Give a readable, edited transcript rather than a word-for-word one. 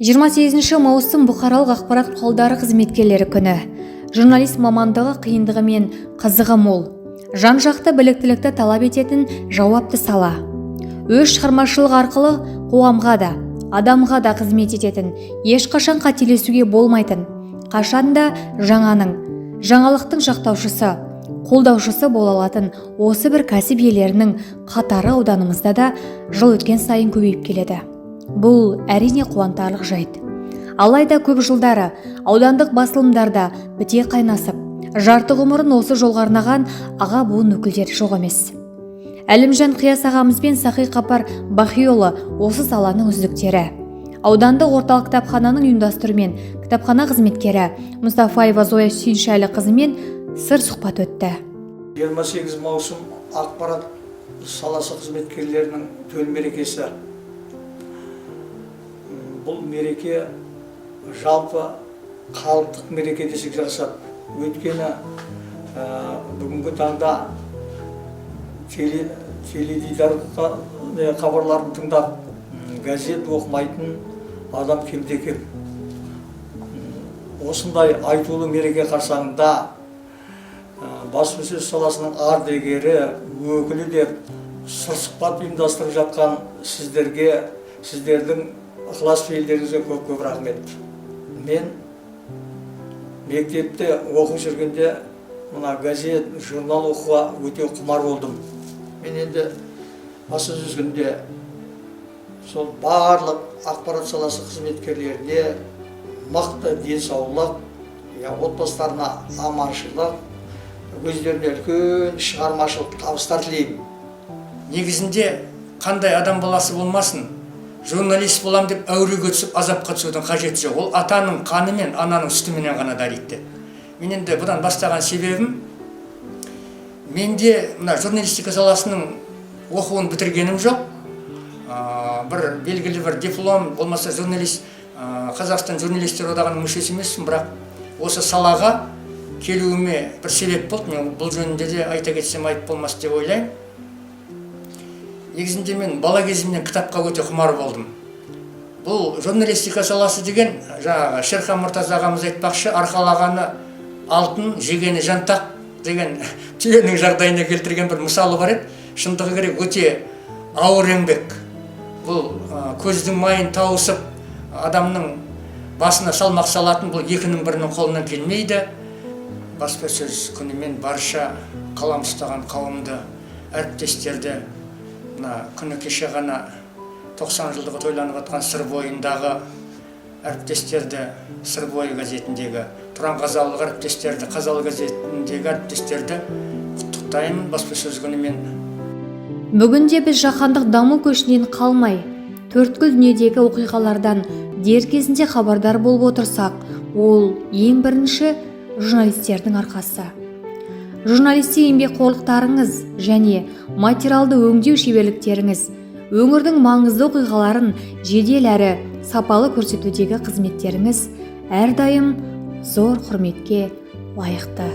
28 маусым – Бұқаралық ақпарат құралдары қызметкерлері күні. Журналист мамандығы қиындығы мен қызығы мол, жан жақты біліктілікті талап ететін жауапты сала. Өз шығармашылық арқылы қоғамға да, адамға да қызмет ететін, ешқашан қателесуге болмайтын, қашанда жаңаның, жаңалықтың жақтаушысы, қолдаушысы бола алатын осы бір кәсіп иелерінің қатары ауданымызда да жыл өткен сайын көбейіп келеді. Бұл, әрине, қуантарлық жайт. Алайда көп жылдары аудандық басылымдарда біте қайнасып, жарты ғұмырын осы жолға арнаған аға буын өкілдері жоқ емес. Әлімжан Қияс ағамыз бен Сақи Қапар Бақиұлы осы саланың үздіктері. Аудандық орталық кітапхананың ұйымдастыруымен кітапхана қызметкері Мұстафаева Зоя Сүйіншәлі қызымен сыр сұхбат өтті. 28 маусым – ақпарат саласы қызметкерлерінің төл мерекесі. Бұл мереке жалпы халықтық мереке десек жарасады, өйткені бүгінгі таңда теледидар хабарларын тыңдап, газет оқымайтын адам кемде кем. Осындай айтулы мереке қарсаңында баспасөз саласының ардагері, өкілі деп сыр сұхбат ұйымдастырып жатқан сіздерге, сіздердің ықылас пейілдеріңізге көп көп рахмет. Мен мектепте оқып жүргенде мына газет, журнал оқуға өте құмар болдым. Мен енді баспасөз күнінде сол барлық ақпарат саласы қызметкерлеріне мықты денсаулық, я отбасыларына аманшылық, өздеріне үлкен шығармашылық табыстар тілеймін. Негізінде қандай адам баласы болмасын, журналист болам деп әуреге түсіп, азапқа түсудің қажеті жоқ. Ол атаның қаны мен ананың сүтіменен ғана дариды деп. Мен енді бұдан бастаған себебім, менде мына журналистика саласының оқуын бітіргенім жоқ. Бір белгілі бір диплом болмаса, журналист, Қазақстан журналистер одағының мүшесі емеспін, бірақ осы салаға келуіме бір себеп болды. Мен бұл жөнінде де айта кетсем, айып болмас деп ойлаймын. Негізінде мен бала кезімнен кітапқа өте құмар болдым. Бұл журналистика саласы деген, жаңағы Шерхан Мұртаза ағамыз айтпақшы, арқалағаны алтын, жегені жантақ деген түйенің жағдайына келтірген бір мысалы бар еді. Шындығы керек, өте ауыр еңбек бұл. Көздің майын тауысып, адамның басына салмақ салатын, бұл екінің бірінің қолынан келмейді. Баспасөз күнімен барша қалам ұстаған қауымды, әріптестерді, мына күні кеше ғана 90 жылдығы тойланып жатқан Сыр бойындағы әріптестерді, Сыр бойы газетіндегі, Тұран қазалылық әріптестерді, Қазалы газетіндегі әріптестерді құттықтаймын баспасөз күнімен. Бүгінде біз жаһандық даму көшінен қалмай, төрткүл дүниедегі оқиғалардан дер кезінде хабардар болып отырсақ, ол ең бірінші журналистердің арқасы. Журналистік еңбекқорлықтарыңыз және материалды өңдеу шеберліктеріңіз, өңірдің маңызды оқиғаларын жедел әрі сапалы көрсетудегі қызметтеріңіз әрдайым зор құрметке лайықты.